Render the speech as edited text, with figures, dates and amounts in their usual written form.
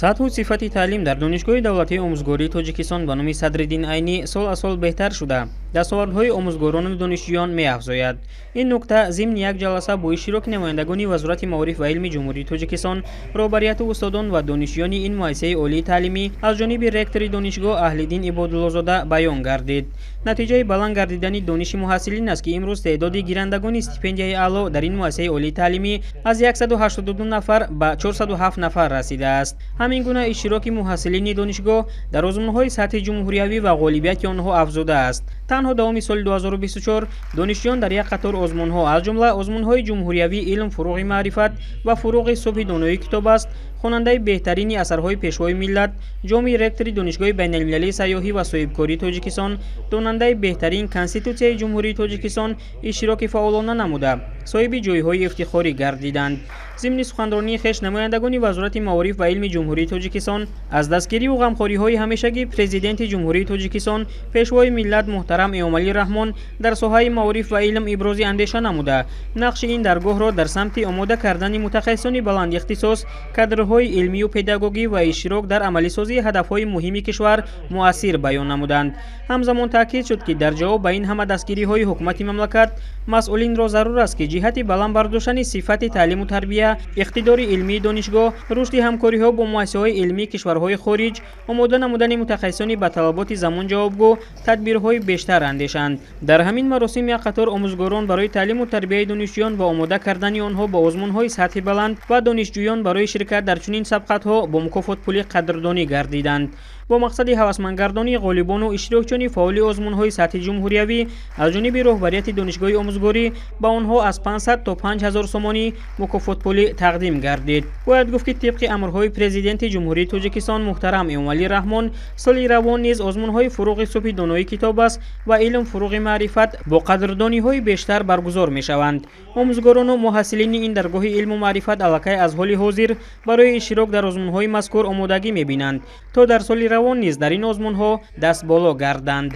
Сатҳу сифати таълим дар Донишгоҳи давлатии омӯзгории Тоҷикистон ба номи Садриддин Айнӣ сол аз сол беҳтар шуда, дастовардҳои омӯзгорону донишҷӯён меафзояд. Ин нукта зимни як ҷаласа бо иштироки намояндагони Вазорати маориф ва илми Ҷумҳурии Тоҷикистон, роҳбарияту устодон ва донишҷӯёни ин муассисаи олии таълимӣ аз ҷониби ректори донишгоҳ Аҳлиддин Ибодуллозода баён гардид. Натиҷаи баланд гардидани дониши муҳассилин аст, ки имрӯз теъдоди гирандагони стипендияи аъло дар ин муассисаи олии таълимӣ аз 182 нафар ба 407 нафар расидааст. Ҳамин гуна иштироки муҳассилини донишгоҳ дар озмунҳои сатҳи ҷумҳуриявӣ ва ғолибияти онҳо афзудааст. Танҳо давоми соли 2024 донишҷӯён дар як қатор озмунҳо, аз ҷумла озмунҳои ҷумҳуриявии илм фуруғи маърифат ва фуруғи субҳи доноии китоб аст, хонандаи беҳтарини асарҳои пешвои миллат, ҷоми ректори Донишгоҳи байналмилалии сайёҳӣ ва соҳибкории Тоҷикистон, донандаи беҳтарин Конститутсияи Ҷумҳурии Тоҷикистон иштироки фаъолона намуда, соҳиби ҷойҳои ифтихорӣ гардиданд. Зимни суханронии хеш намояндагони Вазорати маориф ва илми Ҷумҳурии Тоҷикистон аз дастгириву ғамхориҳои ҳамешагии Президенти Ҷумҳурии Тоҷикистон, пешвои миллат муҳтарам Эмомалӣ Раҳмон дар соҳаи маориф ва илм ибрози андеша намуда, нақши ин даргоҳро дар самти омода кардани мутахассисони баландихтисос, кадрҳои илмию педагогӣ ва иштирок дар амалисозии ҳадафҳои муҳими кишвар муассир баён намуданд. Ҳамзамон таъкид шуд, ки дар ҷавоб ба ин ҳама дастгириҳои ҳукумати мамлакат масъулинро зарур аст, ки ҷиҳати баланд бардоштани сифати таълиму тарбия, иқтидори илмии донишгоҳ, рушди ҳамкориҳо бо муассисаҳои илмии кишварҳои хориҷ, омода намудани мутахассисони ба талаботи замон ҷавобгӯ тадбирҳои бештар андешанд. Дар ҳамин маросим як қатор омӯзгорон барои таълиму тарбияи донишҷӯён ва омода кардани онҳо ба озмунҳои сатҳи баланд ва донишҷӯён барои ширкат дар чунин сабқатҳо бо мукофотпулӣ қадрдонӣ гардиданд. Бо мақсади ҳавасмандгардонии ғолибону иштирокчиёни фаъоли озмунҳои сатҳи ҷумҳуриявӣ аз ҷониби роҳбарияти донишгоҳи омӯзгорӣ ба онҳо аз 500 то 5000 сомонӣ мукофотпулӣ тақдим гардид. Бояд гуфт, ки тибқи амрҳои Президенти Ҷумҳурии Тоҷикистон муҳтарам Эмомалӣ Раҳмон соли равон низ озмунҳои фуруғи субҳи доноии китоб аст ва илм фуруғи маърифат бо қадрдониҳои бештар баргузор мешаванд. Омӯзгорону муҳассилини ин даргоҳи илму маърифат аллакай аз ҳоли ҳозир барои иштирок дар озмунҳои мазкур омодагӣ мебинанд, то дар соли равон низ дар ин озмунҳо дастболо гарданд.